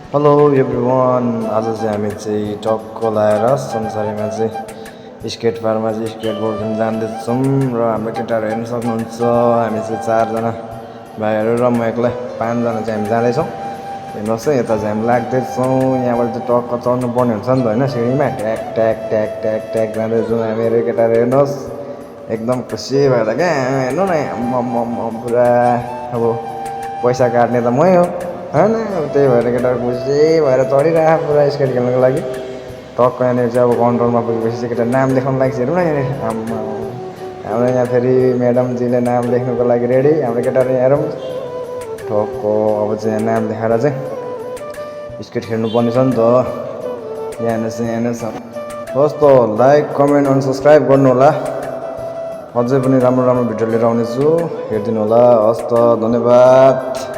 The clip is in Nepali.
हेलो एभ्रिवान, आज चाहिँ हामी चाहिँ टक्क लाएर संसारीमा चाहिँ स्केट पार्कमा चाहिँ स्केट बोर्ड खेल्न जाँदैछौँ र हाम्रो केटाहरू हेर्न सक्नुहुन्छ। हामी चाहिँ 4जना भाइहरू र म एक्लै 5जना चाहिँ हामी जाँदैछौँ। हेर्नुहोस् है, यता चाहिँ हामी लाग्दैछौँ। यहाँबाट चाहिँ टक्क चढ्नु पर्ने हुन्छ नि त होइन, सिँढीमा ट्याक ट्याक ट्याक ट्याक ट्याक जाँदैछौँ हामीहरू केटाहरू। हेर्नुहोस् एकदम खुसी भएर क्या, हेर्नु न पुरा अब पैसा काट्ने त मै हो होइन। त्यही भएर केटाहरू खुसी भएर चढिरहेको पुरा स्केट खेल्नुको लागि। टक्क यहाँनिर चाहिँ अब काउन्टरमा पुगेपछि चाहिँ केटा नाम लेखाउनु लागि हेरौँ न यहाँनिर। हाम्रो यहाँ फेरि म्याडमजीले नाम लेख्नुको लागि रेडी। हाम्रो केटाहरू यहाँ हेरौँ टक्क अब चाहिँ यहाँ नाम लेखाएर चाहिँ स्केट खेल्नुपर्ने छ नि त। यहाँनिर चाहिँ होस् त लाइक कमेन्ट अनि सब्सक्राइब गर्नु होला। अझै पनि राम्रो राम्रो भिडियो लिएर आउनेछु, हेरिदिनु होला। हस् त, धन्यवाद।